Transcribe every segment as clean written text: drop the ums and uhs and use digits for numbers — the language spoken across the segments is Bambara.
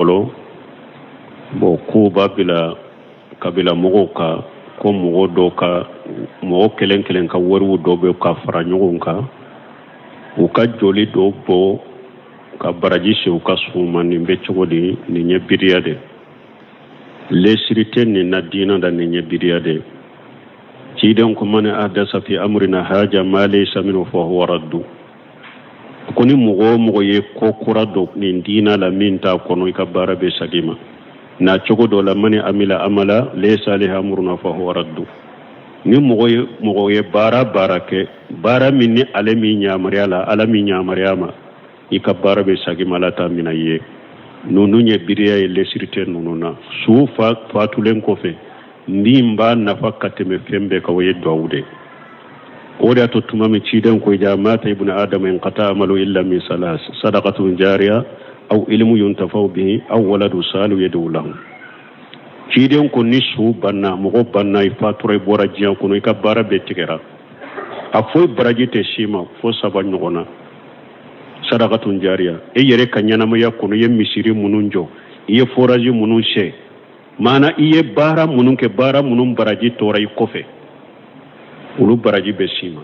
Fɔlɔ, bon, kow b'a bila kabila mɔgɔw ka ko mɔgɔ dɔw ka mɔgɔ kelen kelen ka wariw dɔ bɛ ka fara ɲɔgɔn kan, u ka joli dɔ bɔ ka baraji se u ka suw ma. Nin bɛ cogo di? Nin ye bidiya de, lesiri tɛ nin na diina da. Nin ye bidiya de. Ciden ko man ahdasa fi amrina haja ma laysa minhu fa huwa raddu. Ko ni mɔgɔ o mɔgɔ ye ko kura don nin diina la min t'a kɔnɔ, i ka baara bɛ sagi ma. Na cogo dɔ la, man amila amala laysa alayhi amruna fa huwa raddu. Ni mɔgɔ ye baara baara kɛ, baara min ni ale min yamaruya la, Ala min yamaruya ma, i ka baara bɛ sagi ma, Ala t'a minɛ i ye. Ninnu ye biriya ye, lesiri tɛ ninnu na. Su fatulen kɔfɛ, min b'a nafa ka tɛmɛ fɛn bɛɛ kan, o ye duwawu de. O de y'a to tuma min ciden ko iza mata ibnu adama inqata amalu illa min salas, sadaqatun jariya aw ilmu yuntafau bihi aw waladu salihu yad'u lahu. Ciden ko ni su banna, mɔgɔ banna, i fatura, i bɔra diɲɛ kɔnɔ, i ka baara bɛɛ tigɛra, a foyi baraji tɛ s'i ma fo saba ɲɔgɔn na. Sadakatun jariya, e yɛrɛ ka ɲɛnamaya kɔnɔ, i ye misiri minnu jɔ, i ye forage minnu sɛ, maana i ye baara minnu kɛ, baara minnu baraji tora i kɔfɛ, olu baraji bɛ s'i ma,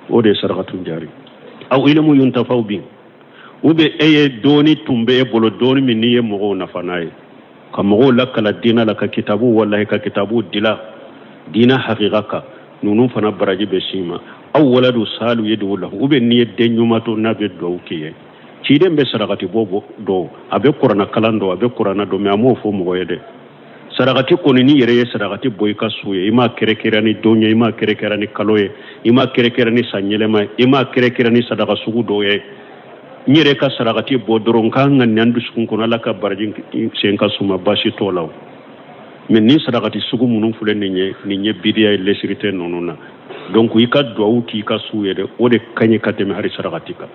o de ye sarakatun jari. Aw ilimu yuntafaw bi, ou bien e ye dɔɔni tun bɛ e bolo, dɔɔni min n'i ye mɔgɔw nafa n'a ye, ka mɔgɔw lakala diina la, ka kitabu, walahi, ka kitabu dila diina hakika kan, ninnu fana baraji bɛ s'i ma. Aw waladu salu yadu lahu, ou bien n'i ye den ɲuman to n'a bɛ duwawu k'i ye. Ciden bɛ sarakati bɔ dɔn, a bɛ kuranna kalan dɔn, a bɛ kuranna dɔn, mais a m'o fɔ mɔgɔ ye dɛ. Sarakati kɔni, n'i yɛrɛ ye sarakati bɔ i ka su ye, i m'a kɛrɛkɛrɛ ni don ye, i m'a kɛrɛkɛrɛ ni kalo ye, i m'a kɛrɛkɛrɛ ni san yɛlɛma ye, i m'a kɛrɛkɛrɛ ni sadaka sugu dɔ ye. N yɛrɛ ka sarakati bɔ dɔrɔn k'an ŋaniya n dusukun kɔnɔ, Ala ka baraji se n ka su ma, baasi t'o la. O mais ni sarakati sugu minnu filɛ nin ye, nin ye bidiya ye, lesiri tɛ ninnu na. Donc i ka duwawu k'i ka su ye dɛ, o de ka ɲi ka tɛmɛ hali sarakati kan.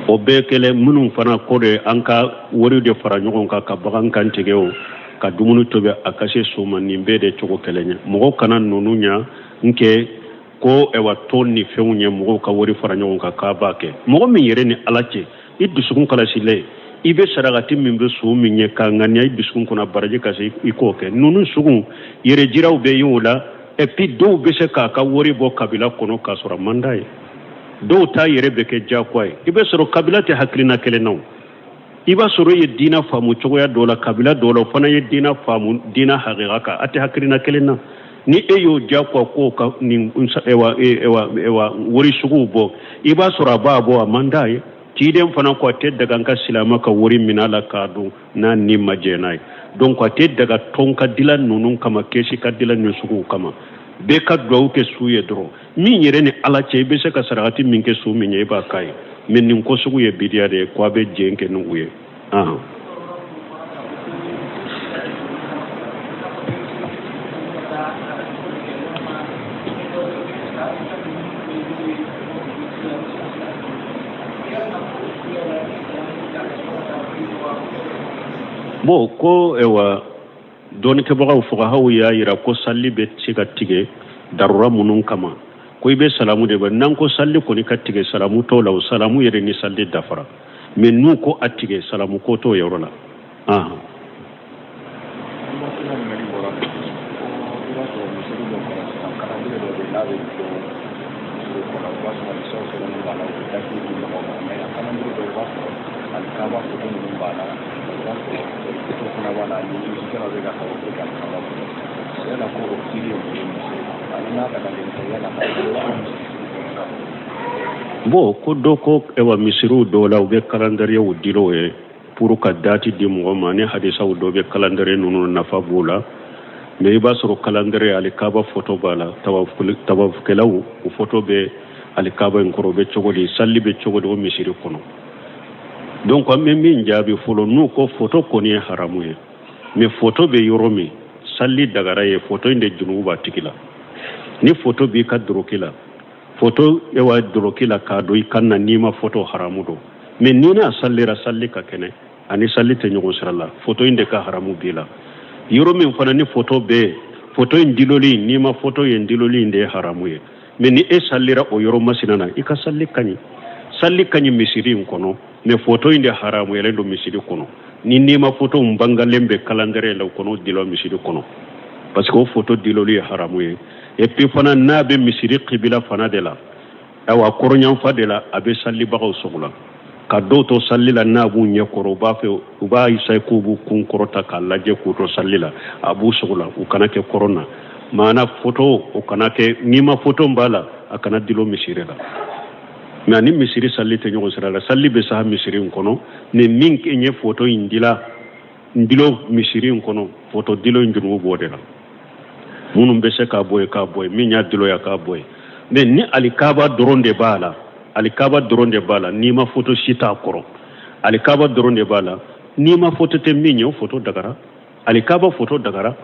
O bɛɛ kɛlɛ minnu fana ko de an ka wari de fara ɲɔgɔn kan ka bagan kan tigɛ, o ka dumuni tobi a ka se su ma, nin bɛɛ de cogo kelen ye. Mɔgɔw kana ninnu ɲa n kɛ ko ɛwa tɔn ni fɛnw ye, mɔgɔw ka wari fara ɲɔgɔn kan k'a b'a kɛ. Mɔgɔ min yɛrɛ ni Ala cɛ, i dusukun kalasilen, i bɛ sarakati min bɛ su min ye k'a ŋaniya i dusukun kɔnɔ, baraji ka se, i k'o kɛ. Ninnu sugu yɛrɛ jiraw bɛ yen o la. Et puis dɔw bɛ se k'a ka wari bɔ kabila kɔnɔ k'a sɔrɔ man d'a ye. Dɔw ta yɛrɛ bɛ kɛ diyagoya ye. I bɛ sɔrɔ kabila tɛ hakilina kelen na o. I b'a sɔrɔ e ye diina faamu cogoya dɔ la, kabila dɔ la, o fana ye diina faamu diina hakika kan, a tɛ hakilina kelen na. Ni e y'o diyagoya k'o ka nin ɛwa ɛwa ɛwa wari suguw bɔ, i b'a sɔrɔ a b'a bɔ, a man d'a ye. Ciden fana ko a tɛ daga n ka silamɛ ka wari minɛ a la k'a dun n'a ni ma jɛ n'a ye. Donc a tɛ daga tɔn ka dila ninnu kama, kɛsi ka dila nin suguw kama. Bɛɛ ka duwawu kɛ su ye dɔrɔn. Min yɛrɛ ni Ala cɛ, i bɛ se ka sarakati min kɛ su min ye, i b'a k'a ye. Mais nin ko sugu ye bidiya de ye, ko a bɛ jɛn kɛ ni u ye. Bon, ko ɛwa dɔnnikɛbagaw, fuqahaw y'a yira ko sali bɛ se ka tigɛ darura minnu kama, ko i bɛ salamu de bɔ. N'an ko sali kɔni ka tigɛ salamu t'o la, o salamu yɛrɛ ni sali dafara. Mais n'u ko a tigɛ, salamu ko t'o yɔrɔ la. Bon, ko dɔ ko ɛwa misiriw dɔw la, u bɛ calendrier dil'o ye pour ka date di mɔgɔ ma, ni hadisaw dɔ bɛ calendrier ninnu, nafa b'o la. Mais i b'a sɔrɔ calendrier, alikaba photo b'a la, tawafukɛlaw o photo bɛ alikaba in kɔrɔ, o bɛ cogo di? Sali bɛ cogo di o misiri kɔnɔ? Donc an bɛ min jaabi fɔlɔ, n'u ko photo kɔni ye haramu ye, mais photo bɛ yɔrɔ min, sali dagara ye, photo in de junubu b'a tigi la. Ni photo b'i ka doroki la, photo ewa doroki la k'a don i kan na, n'i ma photo, haramu don. Mais n'i n'a salira, sali ka kɛnɛ, ani sali tɛ ɲɔgɔn sira la, photo in de ka haramu b'i la. Yɔrɔ min fana ni photo bɛ yen, photo in diloli, n'i ma photo yen diloli in de ye haramu ye. Mais ni e sallira o yɔrɔ masina na, i ka salli ka ɲi. Salli ka ɲi misiri in kɔnɔ, mais foto in de haramuyalen don misiri kɔnɔ. Ni n'i ma foto in bangalen bɛ kalandɛrɛ la, o kɔnɔ dilo misiri kɔnɔ, parce que o foto diloli ye haramu ye. Et puis fana, n'a bɛ misiri kibila fana de la, ayiwa, kɔrɔnyanfa de la, a bɛ sallibagaw sogola ka dɔw to salli la. N'a b'u ɲɛ kɔrɔ, u b'a fɛ, u b'a essayer k'u b'u kun kɔrɔta k'a lajɛ k'u to salli la, a b'u sogola. U kana kɛ kɔrɔn na. Maana foto o kana kɛ, n'i ma foto b'a la, a kana dilo misiri la. Mais ani misiri salli tɛ ɲɔgɔn sira la. Salli bɛ saha misiri in kɔnɔ, mais min ye foto in dila n dilo misiri in kɔnɔ, foto dilo in jurumu b'o de la. Minnu bɛ se k'a bɔ yen, k'a bɔ yen. Min y'a dilo ya, k'a bɔ yen. Mais ni alikaba dɔrɔn de b'a la, alikaba dɔrɔn de b'a la, n'i ma foto si t'a kɔrɔ, alikaba dɔrɔn de b'a la, n'i ma foto tɛ min ye, o foto dagara, alikaba foto dagara.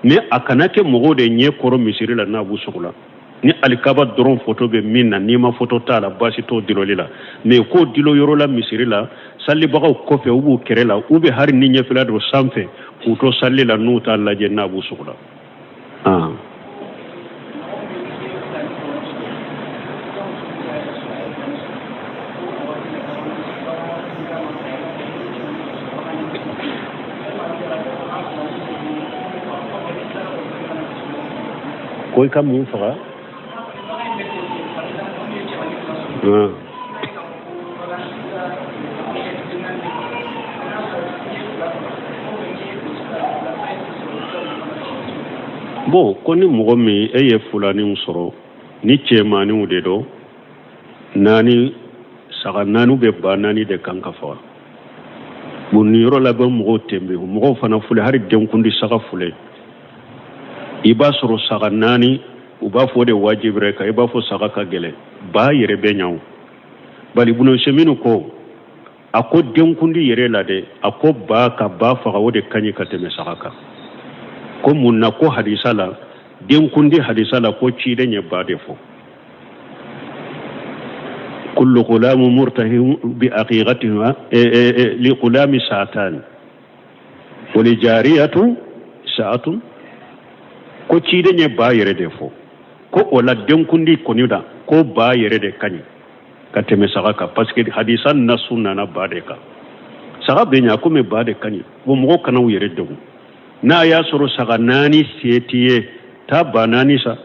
Mais a kana kɛ mɔgɔw de ɲɛ kɔrɔ misiri la n'a b'u sogo la. Ni alikaba dɔrɔn foto bɛ min na, n'i ma foto t'a la, baasi t'o diloli la. Mais k'o dilo yɔrɔ la misiri la, salibagaw kɔfɛ, u b'u kɛrɛ la, u bɛ hali ni ɲɛfɛla don sanfɛ k'u to sali la, n'u t'a lajɛ, n'a b'u sogo la. Ah. Ko i ka mun faga? Ah. Bon, ko ni mɔgɔ min e ye fulaniw sɔrɔ, ni cɛmaninw de don, naani, saga naani bɛ ba naani de kan ka faga. Bon, nin yɔrɔ la bɛ mɔgɔw tenbe, mɔgɔw fana fule, hali denkundi saga fule. I b'a sɔrɔ saga naani, u b'a fɔ o de wajibira kan. I b'a fɔ saga ka gɛlɛn, ba yɛrɛ bɛ ɲa o. Bali Ibunu Useminu ko, a ko denkundi yɛrɛ la dɛ, a ko ba ka ba faga, o de ka ɲi ka tɛmɛ saga kan. Ko mun na? Ko hadisa la, denkundi hadisa la, ko ciden ye ba de fɔ: kullu gulamu murtahin bi aqiqatiha li gulami sa'atan wa li jariyatu sa'atun. Ko ciden ye ba yɛrɛ de fɔ. Ko o la denkundi kɔni da, ko ba yɛrɛ de ka ɲi ka tɛmɛ saga kan, parce que hadisa nasu nana ba de kan. Saga bɛ ɲa komi ba de ka ɲi. Bon, mɔgɔw kana u yɛrɛ degun. N'a y'a sɔrɔ saga naani se t'i ye, taa ba naani sa.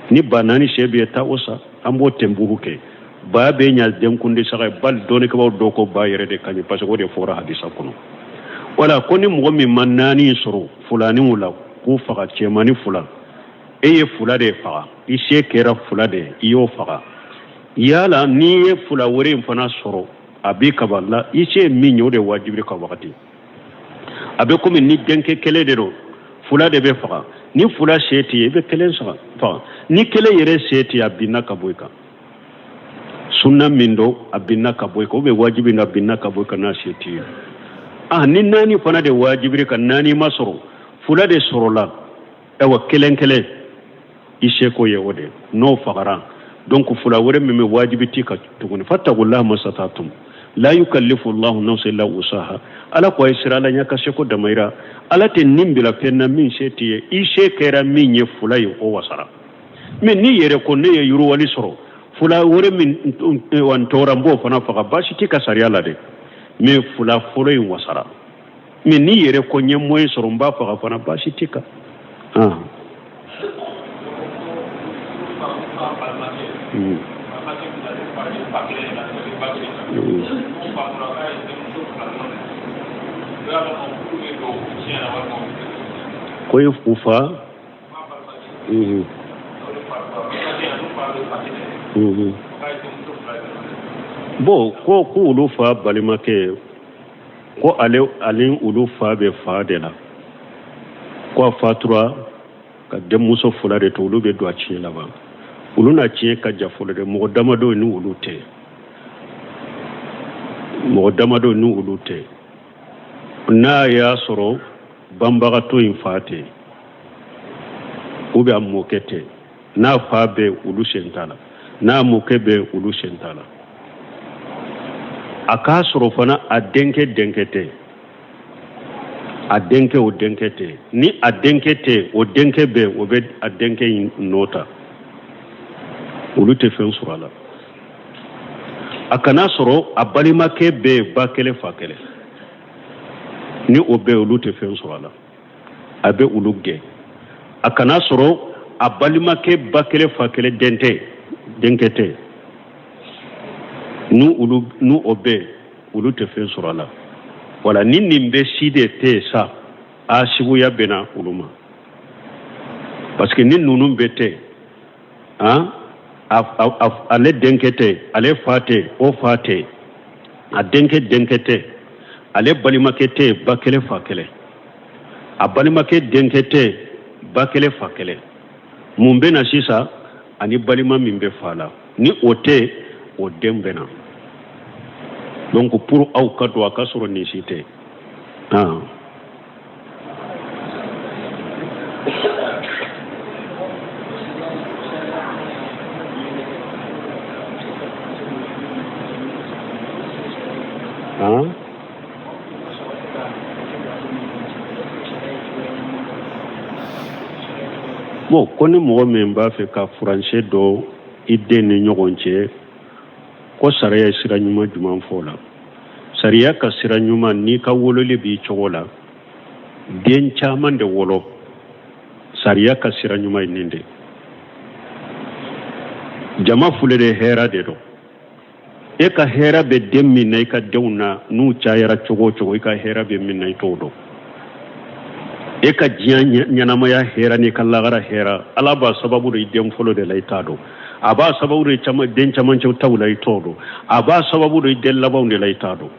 Ni ba naani se b'i ye, taa o sa. An b'o tɛnbugu kɛ, ba bɛ ɲa denkundi saga ye. Bali dɔnnikɛbaaw dɔw ko ba yɛrɛ de ka ɲi, parce que o de fɔra hadisa kɔnɔ. Wala ko ni mɔgɔ min ma naani sɔrɔ fulaniw la k'u faga, cɛmani fula, e ye fula de faga, i se kɛra fula de ye, i y'o faga. Yala n'i ye fula wɛrɛ in fana sɔrɔ, a b'i kaba la, i se ye min ye, o de wajibi ka wagati. A bɛ komi ni denkɛ kelen de don, fula de bɛ faga. Ni fula se t'i ye, i bɛ kelen faga. Ni kelen yɛrɛ se t'i ye, a binna ka bɔ i kan. Sunna min don, a binna ka bɔ i kan, ou bien wajibi don, a binna ka bɔ i kan n'a se t'i ye. Ah, ni naani fana de wajibiri kan, naani ma sɔrɔ, fula de sɔrɔla, ayiwa, kelen kelen, i seko ye o de, n'o fagara, donc fula wɛrɛ min bɛ wajibi t'i kan tuguni. Fattaqullaha masatatum la yukallifu llahu nafsan illa wusaha. Ala ko a ye siran Ala ɲɛ ka seko damayira. Ala tɛ nin bila fɛn na min se t'i ye. I se kɛra min ye, fula ye, o wasara. Mais n'i yɛrɛ ko ne ye yiriwali sɔrɔ, fula wɛrɛ min n tora, n b'o fana faga, baasi t'i ka sariya la dɛ, mais fula fɔlɔ in wasara. Mais n'i yɛrɛ ko n ye moyen sɔrɔ, n b'a faga fana, baasi t'i kan. Ah. Ko i u fa. Bon, ko olu fa balimakɛ, ko ale ani olu fa bɛ fa de la, ko a fatura ka denmuso fila de to, olu bɛ don a tiɲɛ laban. Olu n'a tiɲɛ ka jan fɔlɔ dɛ. Mɔgɔ damadɔ ni olu tɛ, mɔgɔ damadɔ ni olu tɛ. N'a y'a sɔrɔ banbagatɔ in fa tɛ, ou bien a mɔkɛ tɛ, n'a fa bɛ, olu sen t'a la. N'a mɔkɛ bɛ, olu sen t'a la. A k'a sɔrɔ fana a denkɛ denkɛ tɛ, a denkɛ o denkɛ tɛ. Ni a denkɛ tɛ, o denkɛ bɛ, o bɛ a denkɛ in nɔ ta. Olu tɛ fɛn sɔrɔ a la. A kana sɔrɔ a balimakɛ bɛ yen ba kelen fa kelen, ni o bɛ olu tɛ fɛn sɔrɔ a la, a bɛ olu gɛn. A kana sɔrɔ a balimakɛ ba kelen fa kelen den tɛ, denkɛ tɛ, n'u olu n'u o bɛ olu tɛ fɛn sɔrɔ a la. Wala ni nin bɛɛ si de tɛ yen sa, a sibuya bɛ na olu ma, parce que ni ninnu bɛɛ tɛ, han, ale denkɛ tɛ, ale fa tɛ, o fa tɛ, a denkɛ denkɛ tɛ, ale balimakɛ tɛ ba kelen fa kelen, a balimakɛ denkɛ tɛ ba kelen fa kelen, mun bɛ na sisan? Ani balima min bɛ fa la, ni o tɛ, o den bɛ na. Donc pour aw ka don, a ka sɔrɔ nin si tɛ. Han, han. Bon, ko ni mɔgɔ min b'a fɛ ka furancɛ don i den ni ɲɔgɔn cɛ, ko sariya ye sira ɲuman jumɛn fɔ o la? Sariya ka sira ɲuman, n'i ka wololi b'i cogo la, den caman de wolo, sariya ka sira ɲuman ye nin de. Jama fule de hɛra de don. E ka hɛra bɛ den min na, i ka denw na, n'u cayara cogo o cogo, i ka hɛra bɛ min na, i t'o dɔn. E ka diɲɛ ɲɛnamaya hɛra n'i ka lagara hɛra, Ala b'a sababu don i den fɔlɔ de la, i t'a dɔn. A b'a sababu don i den camancɛw taw la, i t'o dɔn. A b'a sababu don i den labanw de la, i t'a dɔn.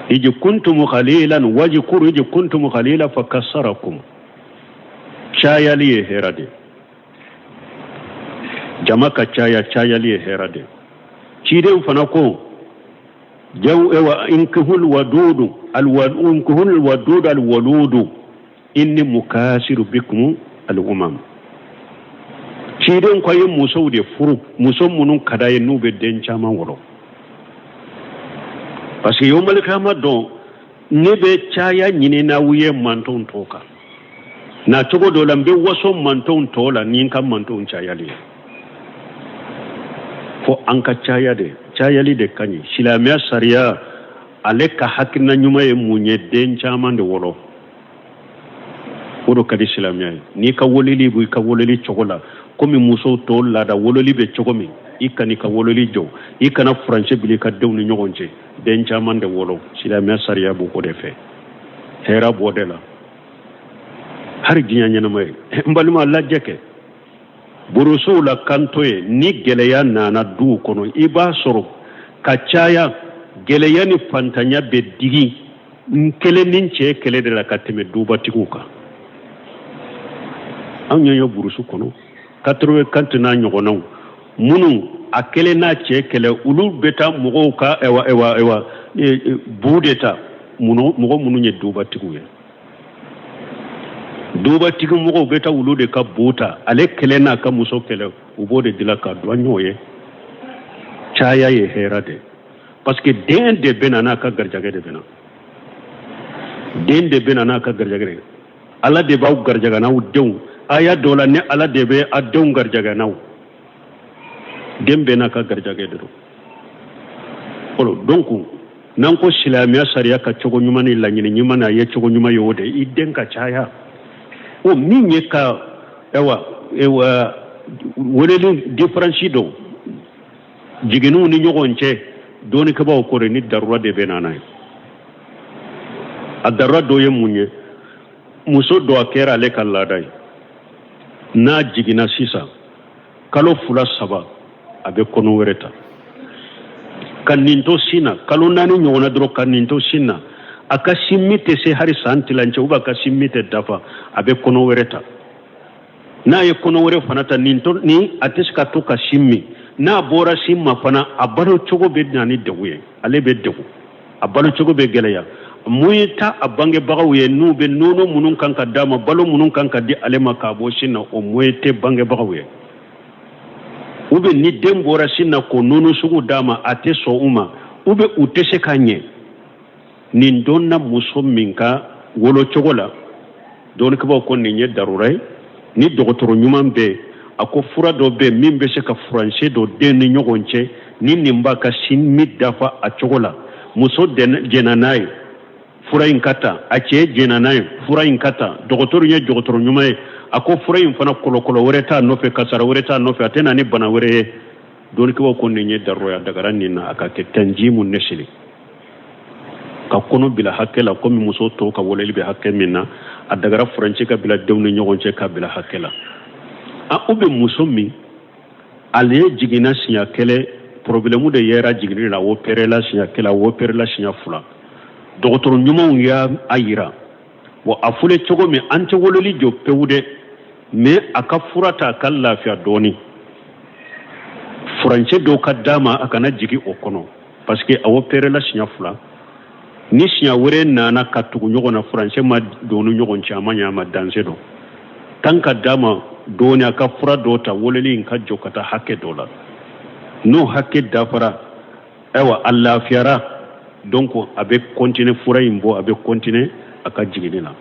Iji kuntum qalilan wajkuru iji kuntum qalilan fakasarakum. Cayali ye hɛra de. Jama ka caya, cayali ye hɛra de. Ciden fana ko jaw ewa inkihul wadudu inkihul wadudu alwaludu inni mukasiru bikum al'umam. Ciden ko a ye musow de furu, muso minnu ka d'a ye, n'u bɛ den caman wolo, parce que yomalikama don, ne bɛ caya ɲini n'aw ye mantɔnw tɔw kan na cogo dɔ la, n bɛ waso mantɔnw tɔw la ni n ka mantɔnw cayali ye. Fo an ka caya de, cayali de ka ɲi. Silamɛya sariya, ale ka hakilina ɲuman ye mun ye? Den caman de wolo, o de ka di silamɛya ye. N'i ka wololi b'i ka wololi cogo la, komi musow tɔw laada wololi bɛ cogo min, i kan'i ka wololi jɔ, i kana furancɛ bila i ka denw ni ɲɔgɔn cɛ, den caman de wolo. Silamɛya sariya b'o de fɛ, hɛrɛ b'o de la hali diɲɛ ɲɛnama ye. N balima, lajɛ kɛ burusuw la kanto ye, ni gɛlɛya nana duw kɔnɔ, i b'a sɔrɔ ka caya gɛlɛya ni fantanya bɛ digi n kelen ni cɛ kɛlɛ de la ka tɛmɛ dubatigiw kan. Anw ɲɛ ye burusu kɔnɔ 84 n'a ɲɔgɔnnaw minnu a kelen n'a cɛ kɛlɛ, olu bɛ taa mɔgɔw ka ɛwa ɛwa ɛwa bu de ta, mɔgɔ minnu ye dubatigiw ye. Dubatigi mɔgɔw bɛ taa olu de ka bu ta, ale kelen n'a ka muso kɛlɛ, u b'o de dilan ka dun. An y'o ye. Caya ye hɛrɛ de, parce que den de bɛ na n'a ka garijɛgɛ de bɛ na, den de bɛ na n'a ka garijɛgɛ de. Ala de b'aw garijɛgɛ n'aw denw. Aya dɔ la, ni Ala de bɛ a denw garijɛgɛ n'aw den bɛɛ n'a ka garijɛgɛ de don. Donc n'an ko silamɛya sariya ka cogo ɲuman ni laɲini ɲuman na, a ye cogo ɲuman ye o de, i den ka caya. O min ye ka ɛwa ɛwa weleli différence don jiginniw ni ɲɔgɔn cɛ, dɔnnikɛbaaw ko de ni darura de bɛ na n'a ye. A darura dɔ ye mun ye? Muso dɔ, a kɛra ale ka laada ye, n'a jiginna sisan kalo 2 3, a bɛ kɔnɔ wɛrɛ ta ka nin to sin na, kalo 4 ɲɔgɔnna dɔrɔn ka nin to sin na. A ka sin min tɛ se hali san tilancɛ, ou bien a ka sin min tɛ dafa, a bɛ kɔnɔ wɛrɛ ta. N'a ye kɔnɔ wɛrɛ fana ta, nin to ni a tɛ se ka to ka sin min. N'a bɔra sin ma fana, a balo cogo bɛ na ni degun ye, ale bɛ degun, a balo cogo bɛ gɛlɛya. Mun ye ta a bangebagaw ye, n'u bɛ nɔnɔ minnu kan ka d'a ma, balo minnu kan ka di ale ma k'a bɔ sin na, o moyen tɛ bangebagaw ye. Ou bien ni den bɔra sin na k'o nɔnɔ sugu d'a ma, a tɛ sɔn u ma, ou bien u tɛ se ka ɲɛ. Nin dɔnna muso min ka wolo cogo la, dɔnnikɛbaaw ko nin ye darura ye. Ni dɔgɔtɔrɔ ɲuman bɛ yen, A ko fura dɔ bɛ yen min bɛ se ka furancɛ don den ni ɲɔgɔn cɛ, ni nin b'a ka sin min dafa a cogo la. Muso jɛnna n'a ye, fura in ka ta. A cɛ jɛnna n'a ye, fura in ka ta. Dɔgɔtɔrɔ ye dɔgɔtɔrɔ ɲuman ye, a ko fura in fana kɔlɔkɔlɔ wɛrɛ t'a nɔfɛ, kasara wɛrɛ t'a nɔfɛ, a tɛ na ni bana wɛrɛ ye. Dɔnnikɛbaw ko nin ye darura ye, a dagara nin na a ka kɛ tanjimu nesili, ka kɔnɔ bila hakɛ la, komi muso tɔw ka wololi bɛ hakɛ min na. A dagara furancɛ ka bila denw ni ɲɔgɔn cɛ k'a bila hakɛ la. A u bɛ muso min ale jiginna siɲɛ kelen, problème de yera jiginni la, opérela siɲɛ kelen, opérela siɲɛ fila, dɔgɔtɔrɔ ɲumanw y'a a yira, bon, a fɔlen cogo min, an tɛ wololi jɔ pewu dɛ, mais a ka fura ta, a ka lafiya dɔɔni, furancɛ dɔw ka d'a ma, a kana jigin o kɔnɔ, parce que a opérela siɲɛ fila. Ni siɲɛ wɛrɛ nana ka tugu ɲɔgɔn na, furancɛ ma don ni ɲɔgɔn cɛ, a ma ɲɛ a ma, danger don. Temps ka d'a ma dɔɔni, a ka fura dɔ ta, wololi in ka jɔ ka taa hakɛ dɔ la. N'o hakɛ dafara, ayiwa, a lafiyara, donc a bɛ continuer fura in bɔ, a bɛ continuer a ka jiginni la.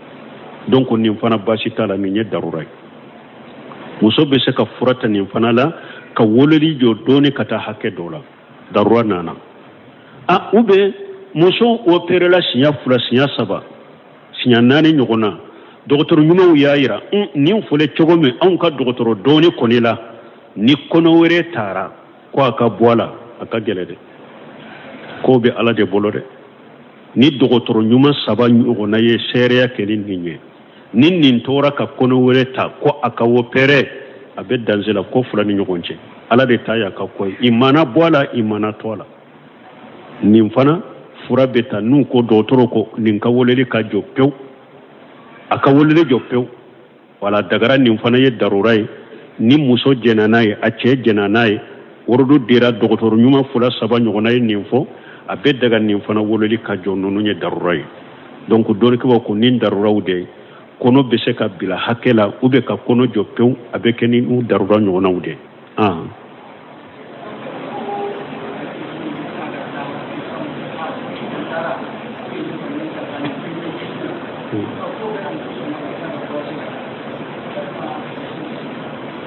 Donc nin fana baasi t'a la, nin ye darura ye. Muso bɛ se ka fura ta nin fana la ka wololi jɔ dɔɔni ka taa hakɛ dɔ la, darura nana. A ou bien muso opérela siɲɛ fila, siɲɛ saba, siɲɛ naani ɲɔgɔn na, dɔgɔtɔrɔ ɲumanw y'a yira, nin fɔlen cogo min, anw ka dɔgɔtɔrɔ dɔɔni kɔni la, ni kɔnɔ wɛrɛ taara ko a ka bɔ a la, a ka gɛlɛ dɛ, k'o bɛ Ala de bolo dɛ. Ni dɔgɔtɔrɔ ɲuman saba ɲɔgɔnna ye seereya kɛ ni nin ye, ni nin tora ka kɔnɔ wɛrɛ ta ko a ka opéré, a bɛ danger la ko fila ni ɲɔgɔn cɛ. Ala de ta y'a ka ko ye, i mana bɔ a la, i mana to a la. Nin fana fura bɛ ta. N'u ko, dɔgɔtɔrɔ ko nin ka wololi ka jɔ pewu, a ka wololi jɔ pewu. Wala dagara, nin fana ye darura ye. Ni muso jɛnna n'a ye, a cɛ jɛnna n'a ye, worodu dira, dɔgɔtɔrɔ ɲuman fila saba ɲɔgɔnna ye nin fɔ, a bɛ daga nin fana wololi ka jɔ. Ninnu ye darura ye. Donc dɔnnikɛbaw ko nin daruraw de ye, kɔnɔ bɛ se ka bila hakɛ la ou bien ka kɔnɔ jɔ pewu, a bɛ kɛ ni u darura ɲɔgɔnnaw de ye.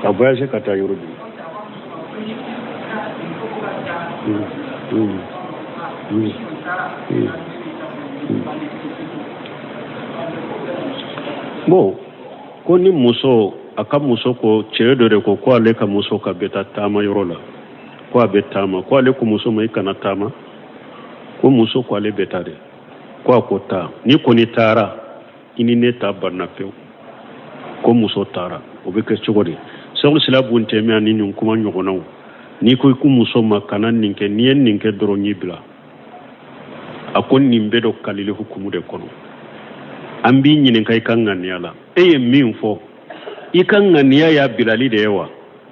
Ka voyage ka taa yɔrɔ jumɛn? Bon, ko ni muso, a ka muso ko, cɛ dɔ de ko ko ale ka muso ka bɛ taa taama yɔrɔ la, ko a bɛ taama, ko ale ko muso ma i kana taama. Ko muso ko ale bɛ taa de. Ko a ko taa, n'i kɔni taara, i ni ne ta banna pewu. Ko muso taara, o bɛ kɛ cogo di? Sɛku Sila bun Tɛmiya ni nin kuma ɲɔgɔnnaw, n'i ko i ko muso ma kana nin kɛ, n'i ye nin kɛ dɔrɔn y'i bila. A ko nin bɛ don kalili hukumu de kɔnɔ. An b'i ɲininka i ka ŋaniya la. E ye min fɔ, i ka ŋaniya y'a bilali de ye wa?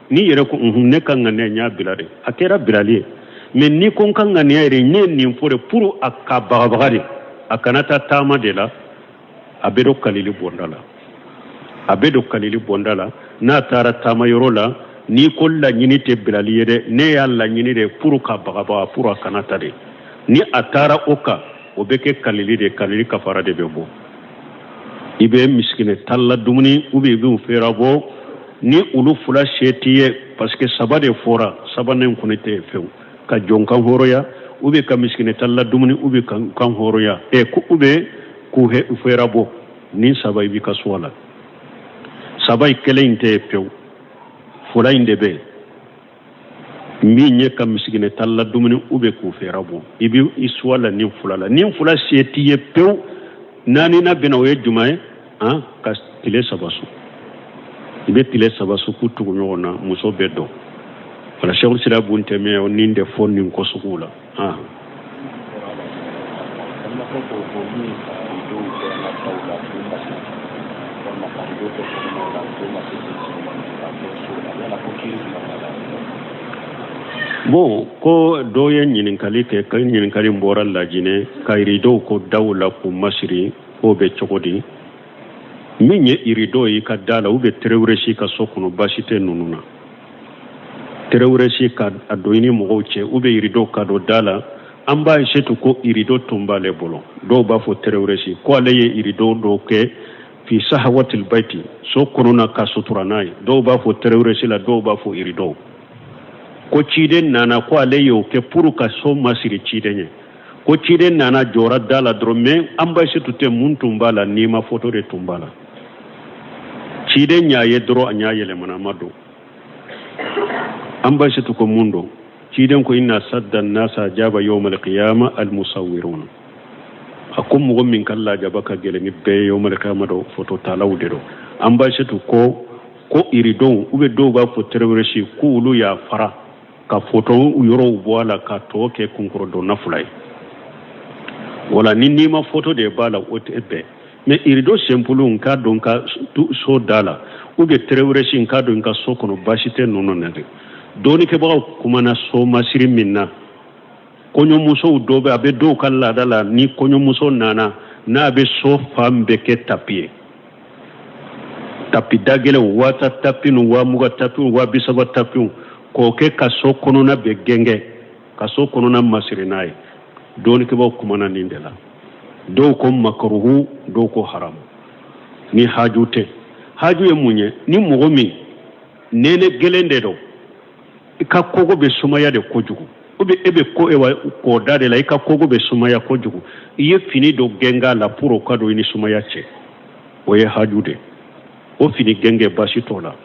N'i yɛrɛ ko unhun, ne ka ŋaniya n y'a bila de, a kɛra bilali ye. Mais n'i ko n ka ŋaniya yɛrɛ, ne ye nin fɔ de pour a ka bagabaga de, a kana taa taama de la, a bɛ don kalili bonda la, a bɛ don kalili bonda la. N'a taara taama yɔrɔ la, n'i ko laɲini tɛ bilali ye dɛ, ne y'a laɲini de pour ka bagabaga, pour a kana taa de, ni a taara o kan, o bɛ kɛ kalili de, kalili kafara de bɛ bɔ. I bɛ misikinɛ tan ladumuni ou bien i b'u fɛɛrɛ bɔ, ni olu fila se t'i ye, parce que saba de fɔra, sabanan kɔni tɛ yen fewu. Ka jɔn kan hɔrɔnya, ou bien ka misikinɛ tan ladumuni, ou bien ka kan hɔrɔnya ɛ ko, ou bien k'u fɛɛrɛ bɔ, nin saba i b'i ka choix la. Saba in kelen in tɛ yen pewu, fila in de bɛ yen. Min ye ka misikinɛ tan ladumuni ou bien k'u fɛɛrɛ bɔ, i bɛ i choix la nin fila la. Nin fila se t'i ye pewu, naaninan bɛ na, o ye jumɛn ye? An ka tile saba sun, i bɛ tile saba sun k'u tugu ɲɔgɔn na, muso bɛ dɔn. Wala Sɛku Sila bun Tɛmiya nin de fɔ nin ko sugu la. Balimakɛ ko ko min ka rideau kɛ an ka daw la k'u masiri, walima ka rideau kɛ sokɔnɔw la k'u masiri k'a kɛ so la, yala ko kiiri jumɛn b'a la? Bon, ko dɔw ye ɲininkali kɛ, ka ɲininkali in bɔra Lajinɛ, ka rideau ko daw la k'u masiri, k'o bɛ cogo di? Min ye rideau ye i ka da la ou bien trait wɛrɛ si ka so kɔnɔ, baasi tɛ ninnu na. Trait wɛrɛ si ka a don i ni mɔgɔw cɛ, ou bien rideau ka don da la, an b'a surtout ko rideau tun b'ale bolo. Dɔw b'a fɔ trait wɛrɛ si, ko ale ye rideau dɔw kɛ. Fi sahawatil baiti, so kɔnɔna ka sutura n'a ye. Dɔw b'a fɔ terroriste la, dɔw b'a fɔ irido. Ko ciden nana ko ale y'o kɛ pour ka so masiri ciden ye. Ko ciden nana jɔra da la dɔrɔn, mais an Ayisetu tɛ mun tun b'a la, nima foto de tun b'a la. Ciden y'a ye dɔrɔn, a ɲa yɛlɛmana, a ma don. An Ayisetu ko mun don? Ciden ko inna sadda nasa ajaba yawmal qiyama al musawwiruna. A ko mɔgɔ min ka lajaba ka gɛlɛn ni bɛɛ ye yawmal qiyama dɔ, foto talaw de don. An Ayisetu ko ko iridonw ou bien dɔw b'a fɔ terroriste, ko olu y'a fara ka foto yɔrɔw bɔ a la ka tɔ kɛ kunkɔrɔdonna fila ye. Wala ni nima foto de b'a la, o tɛ bɛn. Mais irido simple n ka don ka so da la ou bien terroriste n ka don ka so kɔnɔ, baasi tɛ ninnu na dɛ. Dɔɔnikɛbagaw kumana so masiri min na, kɔɲɔmusow dɔ bɛ, a bɛ dɔw ka laada la, ni kɔɲɔmuso nana n'a bɛ so fan bɛɛ kɛ tapi ye, tapi dagɛlɛnw, 5000 tapi nu, 20,000 tapi, 30,000 tapi, k'o kɛ ka so kɔnɔna bɛɛ gɛngɛ, ka so kɔnɔna masiri n'a ye. Dɔɔnikɛbagaw kumana nin de la. Dɔw ko makaruhu, dɔw ko haramu. Ni haju tɛ, haju ye mun ye? Ni mɔgɔ min nɛnɛ gɛlɛn de don, i ka kogo bɛ sumaya de kojugu, ou bien e bɛ ko ewa kɔda de la, i ka kogo bɛ sumaya kojugu, i ye fini dɔ gɛngɛ a la pour o ka don i ni sumaya cɛ, o ye haju de. O fini gɛngɛ baasi t'o la.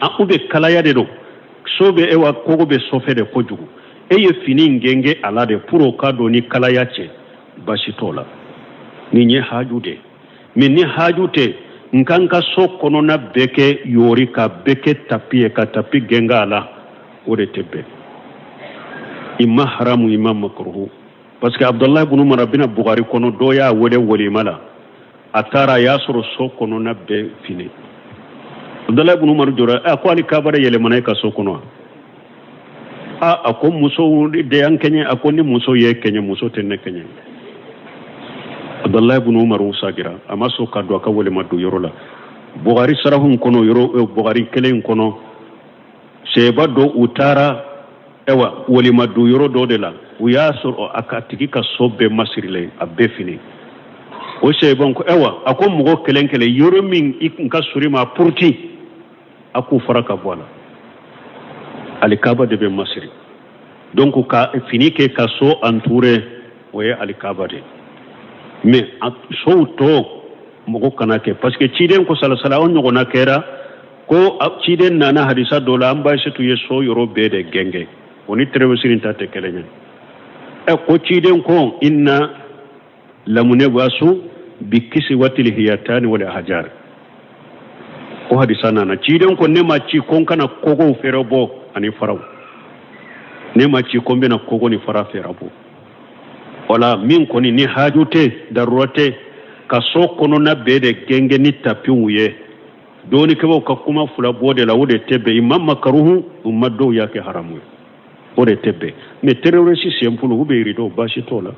A ou bien kalaya de don, so bɛ ewa kogo bɛ sɔfɛ de kojugu, e ye fini gɛngɛ a la de pour o ka don ni kalaya cɛ, baasi t'o la. Nin ye haju de. Mais ni haju tɛ, n ka n ka so kɔnɔna bɛɛ kɛ yori, ka bɛɛ kɛ tapi ye, ka tapi gɛngɛ a la, o de tɛ bɛn. I ma haramu, i ma makruhu. Parce que Abdullahi ibn Umar bɛna Bukhari kɔnɔ, dɔ y'a wele walima la, a taara a y'a sɔrɔ so kɔnɔna bɛɛ fini. Abdullahi ibn Umar jɔra, a ko hali kabara yɛlɛmana e ka so kɔnɔ. A ko musow de y'an kɛɲɛ. A ko ni muso ye kɛɲɛ, muso tɛ ne kɛɲɛ. Abdullahi ibn Umar sagira, a ma sɔn ka don a ka walima don yɔrɔ la. Bukhari sarahun kɔnɔ, yɔrɔ Bukhari kelen kɔnɔ, sɛba dɔ u taara ewa walima don yɔrɔ dɔ de la, u y'a sɔrɔ a ka tigi ka so bɛɛ masirilen, a bɛɛ fini. O sɛba ko ewa, a ko mɔgɔ kelen kelen yɔrɔ min i kun ka suri ma puruti, a k'u fara ka bɔ a la. Alikaba de bɛ masiri. Donc ka fini kɛ ka so entouré, o ye alikaba de. Mais sow tɔ mɔgɔ kana kɛ, parce que ciden ko salasala o ɲɔgɔnna kɛra ko ciden nana hadisa dɔ la, an Ayisetu ye so yɔrɔ bɛɛ de gɛngɛ, o ni terroriste ta tɛ kelen ye. Ɛ ko ciden ko inna lamunebasu bi kisiwatil hiyatani wal hajar. O hadisa nana, ciden ko ne ma ci ko n kana kogow fɛrɛ bɔ ani faraw, ne ma ci ko n bɛna kogo ni fara fɛrɛ bɔ. Wala min kɔni ni haju tɛ, darura tɛ, ka so kɔnɔna bɛɛ de gɛngɛ ni tapiw ye. Dɔɔnikɛbaw ka kuma fila bɔ de la, o de tɛ bɛn. I ma makaruhu, u ma dɔw y'a kɛ haramu ye, o de tɛ bɛn. Mais terroriste simple u bɛ rideau, baasi t'o la.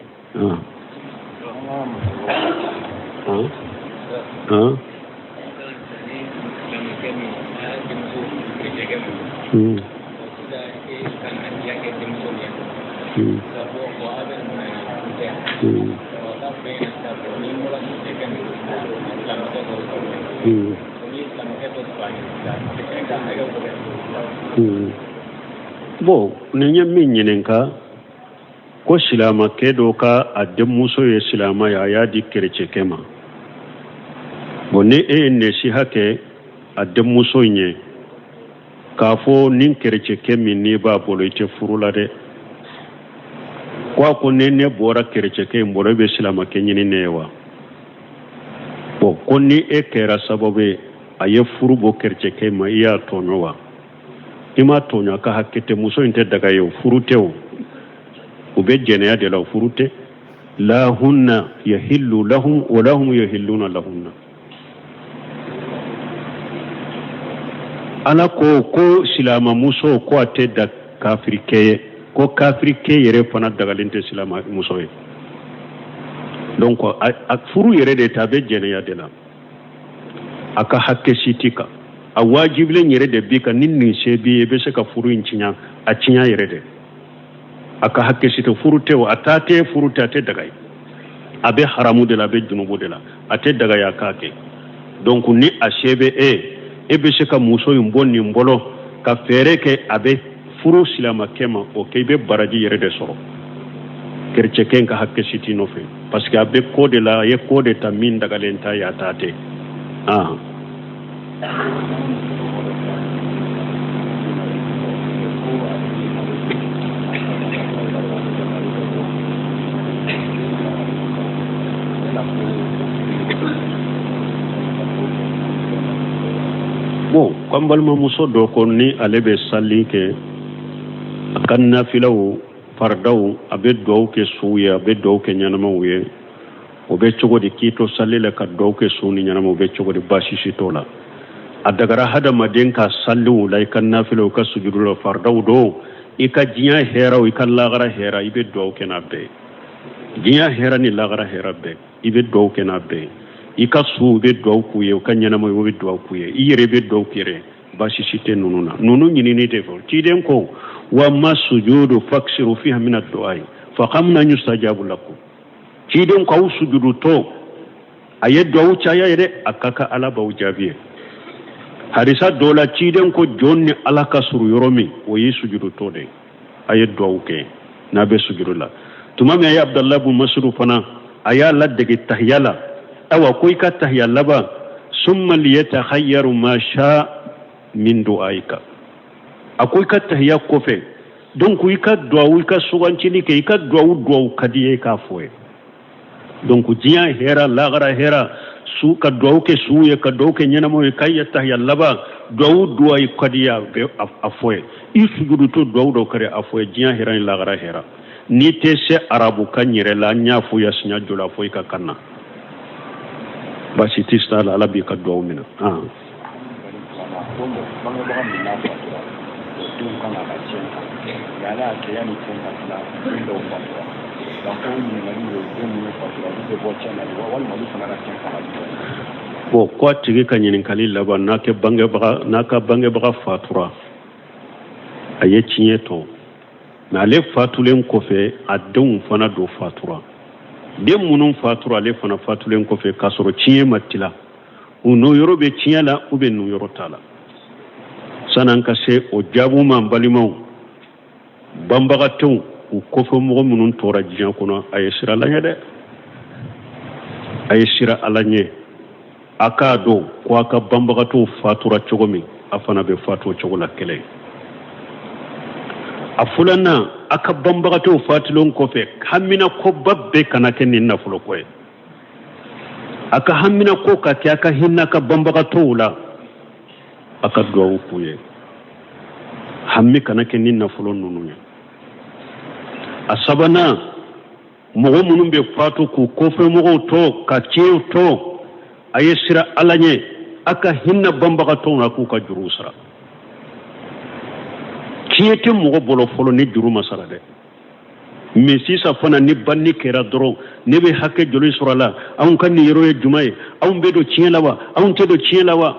Bon, nin ye min ɲininka ko silamakɛ dɔ ka a denmuso ye silama ye, a y'a di kerecɛkɛ ma. Bon, ni e ye nasiha kɛ a denmuso in ye k'a fɔ nin kerecɛkɛ min n'i b'a bolo i tɛ furu la dɛ, ko a ko ni ne bɔra kerecɛkɛ in bolo, e bɛ silamakɛ ɲini ne ye wa? Bon, ko ni e kɛra sababu ye a ye furu bɔ kerecɛkɛ ma, i y'a tɔɲɔ wa? I m'a tɔɲɔ, a ka hakɛ tɛ, muso in tɛ daga ye, o furu tɛ, o u bɛ jɛnɛya de la, o furu tɛ. La hunna yahillu lahum wa lahum yahilluna lahunna. Ala ko ko silamamuso ko a tɛ da kafirikɛ ye, ko kafirikɛ yɛrɛ fana dagalen tɛ silamamuso ye. Donc a furu yɛrɛ de tɛ, a bɛ jɛnɛya de la, a ka hakɛ si t'i kan, a wajibilen yɛrɛ de b'i kan. Ni nin se b'i ye, i bɛ se ka furu in tiɲɛ, a tiɲɛ yɛrɛ de. A ka hakɛ si tɛ, furu tɛ o, a taa tɛ, furu tɛ, a tɛ daga ye, a bɛ haramu de la, a bɛ junubu de la, a tɛ daga ye a k'a kɛ. Donc ni a se bɛ e e bɛ se ka muso in bɔ nin bolo ka fɛɛrɛ kɛ a bɛ furu silamakɛ ma, o kɛ, i bɛ baraji yɛrɛ de sɔrɔ. Kerecɛkɛ ka hakɛ si t'i nɔfɛ, parce que a bɛ ko de la, a ye ko de ta min dagalen t'a ye, a t'a tɛ. Ah, bon, ko an balimamuso dɔ ko ni ale bɛ sali kɛ, a ka nafilaw, faridaw, a bɛ duwawu kɛ suw ye, a bɛ duwawu kɛ ɲɛnamaw ye, o bɛ cogo di? K'i to sali la ka duwawu kɛ su ni ɲɛnamaw bɛ cogo di? Baasi si t'o la. A dagara hadamaden ka saliw la, i ka nafilaw, i ka sujudu la, faridaw don, i ka diɲɛ hɛrɛw, i ka lagara hɛrɛ, i bɛ duwawu kɛ n'a bɛɛ ye. Diɲɛ hɛrɛ ni lagara hɛrɛ bɛɛ, i bɛ duwawu kɛ n'a bɛɛ ye. I ka suw, i bɛ duwawu k'u ye, u ka ɲɛnamaw, i bɛ duwawu k'u ye, i yɛrɛ bɛ duwawu k'i yɛrɛ. Baasi si tɛ ninnu na. Ninnu ɲinini tɛ fɔ. Ciden ko: wa amma sujudu faksiru fiha mina du'ayi fa qamna yustajabu lakum. Ciden ko aw sujudutɔ, a ye duwawu caya ye dɛ, a ka kan Ala b'aw jaabi ye. Hadisa dɔ la, ciden ko jɔn ni Ala ka surun yɔrɔ min, o ye sujudutɔ de ye, a ye duwawu kɛ n'a bɛ sujudu la. Tuma min a ye Abudalayi bun Masudu fana, a y'a ladege tahiya la, awa ko i ka tahiya laban, summa liyatakhayyaru ma sha min du'aika. A ko i ka tahiya kɔfɛ, donc i ka duwawu, i ka sugantili kɛ, i ka duwawu, duwawu ka di i ye k'a fɔ ye. Donc diɲɛ hɛra, lagara hɛra, su ka duwawu kɛ suw ye, ka duwawu kɛ ɲɛnamaw ye, k'a ye tahiya laban, duwawu duwawu ka di a bɛ a fɔ ye. I sujudutɔ, duwawu dɔ ka di a fɔ ye, diɲɛ hɛra ni lagara hɛra. N'i tɛ se arabukan yɛrɛ la, an y'a fɔ ya siɲɛ joli, a fɔ i ka kan na, baasi tɛ s'a la, Ala b'i ka duwawu minɛ. Bangebaga min n'a fatura, o denw kan ka tiɲɛ ta, nka Ala y'a kɛ yanni tiɲɛ ka tila, den dɔw fatura. Donc ko ɲininkali ye, den minnu fatura, olu bɛ bɔ tiɲɛ na wa, walima olu fana ka tiɲɛ kan ka di? Bon, ko a tigi ka ɲininkali laban, n'a kɛ bangebaga, n'a ka bangebaga fatura, a ye tiɲɛ to, mais ale fatulen kɔfɛ, a denw fana don fatura. Den minnu fatura ale fana fatulen kɔfɛ k'a sɔrɔ tiɲɛ ma tila, u n'o yɔrɔ bɛ tiɲɛ la ou bien n'u yɔrɔ t'a la? San'an ka se o jaabu ma, n balimaw, banbagatɔw, u kɔfɛ mɔgɔ minnu tora diɲɛ kɔnɔ, a ye siran Ala ɲɛ dɛ, a ye siran Ala ɲɛ. A k'a dɔn ko a ka banbagatɔw fatura cogo min, a fana bɛ fatu o cogo la kelen. A filanan, a ka banbagatɔw fatulen kɔfɛ, haminakoba bɛɛ kana kɛ nin nafoloko ye. A ka haminako ka kɛ a ka hinɛ a ka banbagatɔw la, a ka duwawu k'u ye. Hami kana kɛ ni nafolo ninnu ye. A sabanan, mɔgɔ minnu bɛ fatu k'u kɔfɛmɔgɔw to ka tiɲɛw to, a ye siran Ala ɲɛ, a ka hinɛ banbagatɔw la k'u ka juruw sara. Tiɲɛ tɛ mɔgɔ bolo fɔlɔ ni juru ma sara dɛ. Mais sisan fana, ni banni kɛra dɔrɔn, ne bɛ hakɛ joli sɔrɔ a la? Anw ka nin yɔrɔ ye jumɛn ye? Anw bɛ don tiɲɛ la wa, anw tɛ don tiɲɛ la wa?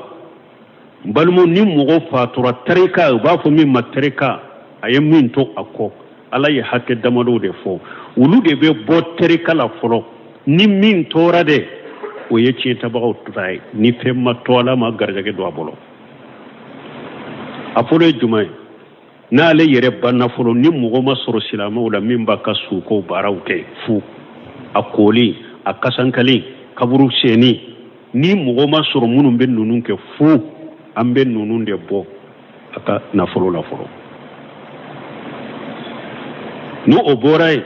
N balimaw, ni mɔgɔ fatura, tarika, u b'a fɔ min ma tarika, a ye min to a kɔ, Ala ye hakɛ damadɔw de fɔ, olu de bɛ bɔ tarika la fɔlɔ. Ni min tora de, o ye tiɲɛtabagaw ta ye. Ni fɛn ma to, Ala ma garijɛgɛ don a bolo. A fɔlɔ ye jumɛn ye? N'ale yɛrɛ banna fɔlɔ, ni mɔgɔ ma sɔrɔ silamɛw la min b'a ka sukow baaraw kɛ fu, a koli, a kasankali, kaburu senni, ni mɔgɔ ma sɔrɔ minnu bɛ ninnu kɛ fu, an bɛ ninnu de bɔ a ka nafolo la fɔlɔ. Ni o bɔra yen,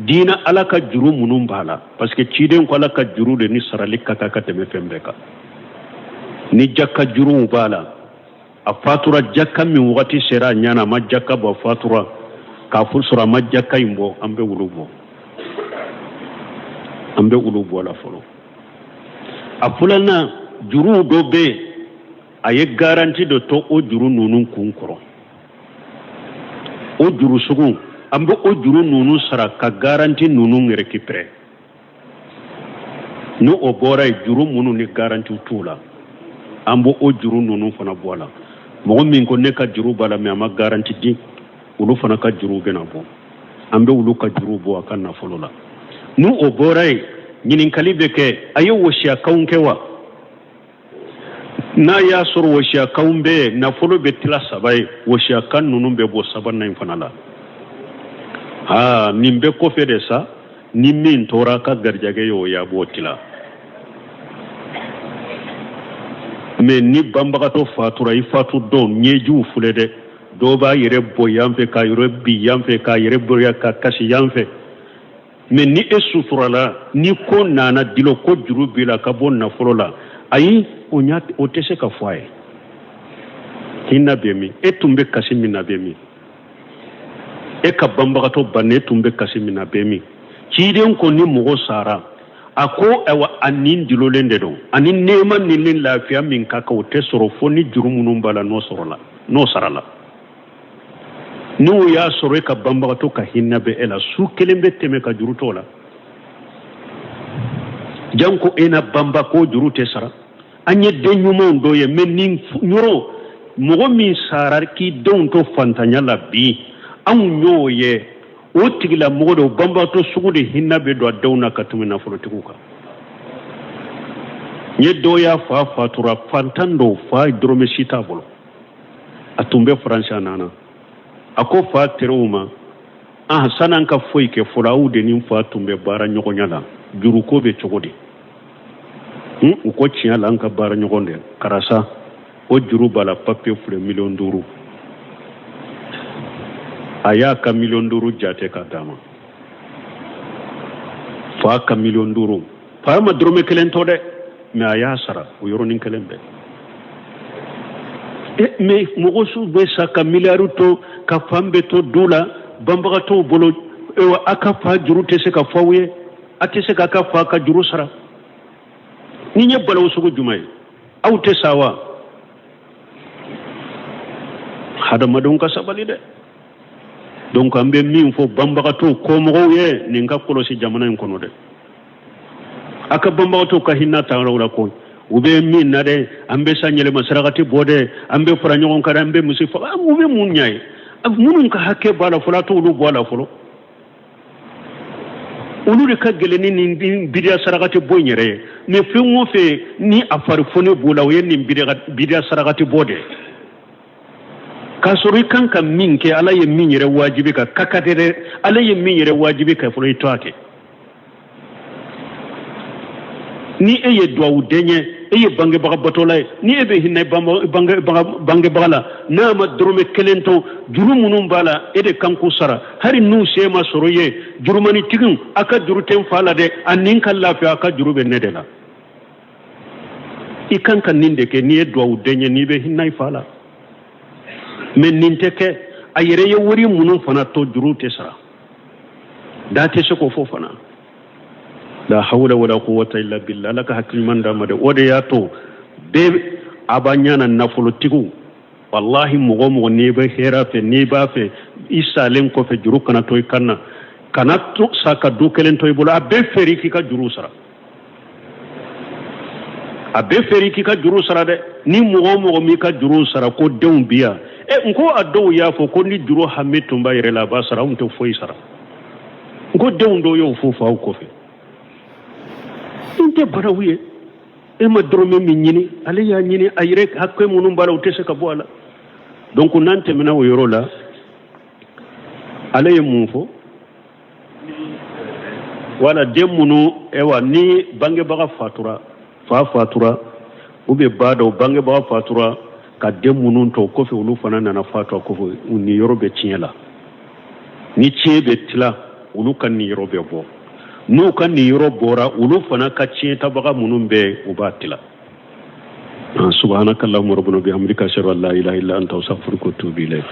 diina Ala ka juru minnu b'a la, parce que ciden ko Ala ka juru de ni sarali ka kan ka tɛmɛ fɛn bɛɛ kan. Ni jaka juruw b'a la, a fatura jaka min wagati sera a ɲana, a ma jaka bɔ, a fatura k'a fo sɔrɔ a ma jaka in bɔ, an bɛ olu bɔ, an bɛ olu bɔ a la fɔlɔ. A filanan, juruw dɔ bɛ yen, a ye garanti dɔ to o juru ninnu kun kɔrɔ. O juru sugu, an bɛ o juru ninnu sara ka garanti ninnu récupérer. Ni o bɔra yen, juru minnu ni garantiw t'u la, an b'o o juru ninnu fana bɔ a la. Mɔgɔ min ko ne ka juru b'a la, mais a ma garanti di, olu fana ka juruw bɛna bɔ, an bɛ olu ka juruw bɔ a ka nafolo la. Ni o bɔra yen, ɲininkali bɛ kɛ: a ye wasiyakanw kɛ wa? N'a y'a sɔrɔ wasiyakanw bɛ yen, nafolo bɛ tila saba ye, wasiyakan ninnu bɛ bɔ sabanan in fana la. Aa, nin bɛɛ kɔfɛ de sa, ni min tora ka garijɛgɛ ye, o y'a b'o tila. Mais ni banbagatɔ fatura, i fatu don ɲɛjiw filɛ dɛ. Dɔw b'a yɛrɛ bɔ yan fɛ, k'a yɛrɛ bi yan fɛ, k'a yɛrɛ bɔ ka kasi yan fɛ. Mais ni e suturala, ni ko nana dilo ko juru b'i la ka bɔ nafolo la, ayi, o ɲa o tɛ se ka fɔ a ye. Hinɛ bɛ min? E tun bɛ kasi min na bɛ min? E ka banbagatɔ bannen, e tun bɛ kasi min na bɛ min? Ciden ko ni mɔgɔ sara, a ko ayiwa, a nin dilolen de don, ani nɛɛma ni ni lafiya min ka kan, o tɛ sɔrɔ fo ni juru minnu b'a la n'o sɔrɔla, n'o sarala. N'o y'a sɔrɔ e ka banbagatɔ ka hinɛ bɛ e la, su kelen bɛ tɛmɛ ka juru t'o la, janko e na banba ko juru tɛ sara. An ye den ɲumanw dɔ ye, mais nin yɔrɔ mɔgɔ min sara k'i denw to fantanya la bi, anw y'o ye, o tigilamɔgɔ de, o banbagatɔ sugu de hinɛ bɛ don a denw na ka tɛmɛ nafolotigiw kan. N ye dɔw y'a fa fatura, fantan dɔw fa dɔrɔmɛ si t'a bolo, a tun bɛ Faransi, a nana, a ko fa teriw ma, ah, san'an ka foyi kɛ fɔlɔ, aw de ni n fa tun bɛ baara ɲɔgɔnya la, juruko bɛ cogo di? U ko tiɲɛ la, an ka baara ɲɔgɔn de karisa, o juru b'a la, papiye filɛ, 5 miliyɔn. A y'a ka 5 miliyɔn jate ka d'a ma, fa ka 5 miliyɔn. Fa ma dɔrɔmɛ kelen to dɛ, mais a y'a sara o yɔrɔnin kelen bɛɛ. Mais mɔgɔ su bɛ sa ka miliyari to, ka fan bɛɛ to du la banbagatɔw bolo, a ka fa juru tɛ se ka fɔ aw ye, a tɛ se k'a ka fa ka juru sara. Nin ye balawu sugu jumɛn ye? Aw tɛ sa wa? Hadamadenw ka sabali dɛ. Donc an bɛ min fɔ banbagatɔw kɔmɔgɔw ye, nin ka kɔlɔsi jamana in kɔnɔ dɛ. A ka banbagatɔw ka hinɛ ta yɔrɔ la ko u bɛ min na dɛ, an bɛ sa ɲɛlɛma sarakati bɔ dɛ, an bɛ fara ɲɔgɔn kan dɛ, an bɛ misi faga, u bɛ mun ɲɛ ye? Minnu ka hakɛ b'a la fɔlɔ, a t'olu bɔ a la fɔlɔ. Olu de ka gɛlɛn ni nin bidiya sarakati bɔ in yɛrɛ ye. Mais fɛn o fɛn ni a farifoni b'o la, o ye nin bidiya sarakati bɔ de, k'a sɔrɔ i kan ka min kɛ, Ala ye min yɛrɛ wajibi ka ka tɛ dɛ, Ala ye min yɛrɛ wajibi ka fɔlɔ, i to a kɛ. Ni e ye duwawu den ye, e ye bangebaga batola ye, ni e bɛ hinɛ bangebaga la, n'a ma dɔrɔmɛ kelen to, juru minnu b'a la, e de kan k'u sara, hali n'u se ma sɔrɔ ye. Jurumanitigiw, a ka juru tɛ n fa la dɛ, a nin ka lafiya, a ka juru bɛ ne de la. I kan ka nin de kɛ n'i ye duwawu den ye, n'i bɛ hinɛ i fa la. Mais nin tɛ kɛ. A yɛrɛ ye wari minnu fana to, juru tɛ sara, da tɛ se k'o fɔ fana. La hawla wala quwwata illa billah. Ala ka hakili ɲuman d'a ma dɛ. O de y'a to bɛɛ a b'a ɲana nafolotigiw, wallahi, mɔgɔ mɔgɔ n'i bɛ hɛrɛ fɛ, n'i b'a fɛ i salen kɔfɛ juru kana to i kan na, kana to sa ka du kelen to i bolo, a bɛɛ feere k'i ka juru sara, a bɛɛ feere k'i ka juru sara dɛ. Ni mɔgɔ o mɔgɔ m'i ka juru sara ko denw bi yan, e n ko a dɔw y'a fɔ ko ni juru hami tun b'a yɛrɛ la, a b'a sara, anw tɛ foyi sara. N ko denw dɔw y'o fɔ faw kɔfɛ. N tɛ baraw ye, e ma dɔrɔmɛ min ɲini, ale y'a ɲini a yɛrɛ, hakɛ minnu b'a la, o tɛ se ka bɔ a la. Donc n'an tɛmɛna o yɔrɔ la, ale ye mun fɔ? Wala den minnu, ewa, ni bangebaga fatura, fa fatura ou bien ba dɔw bangebaga fatura ka den minnu to kɔfɛ, olu fana nana fatu a kɔfɛ, u niyɔrɔ bɛ tiɲɛ la. Ni tiɲɛ bɛ tila, olu ka niyɔrɔ bɛ bɔ. N'u ka niyɔrɔ bɔra, olu fana ka tiɲɛtabaga minnu bɛ, u b'a tila. Subhanaka allahumma rabbana bihamdika, ashhadu an la ilaha illa anta, astaghfiruka wa atubu ilayk.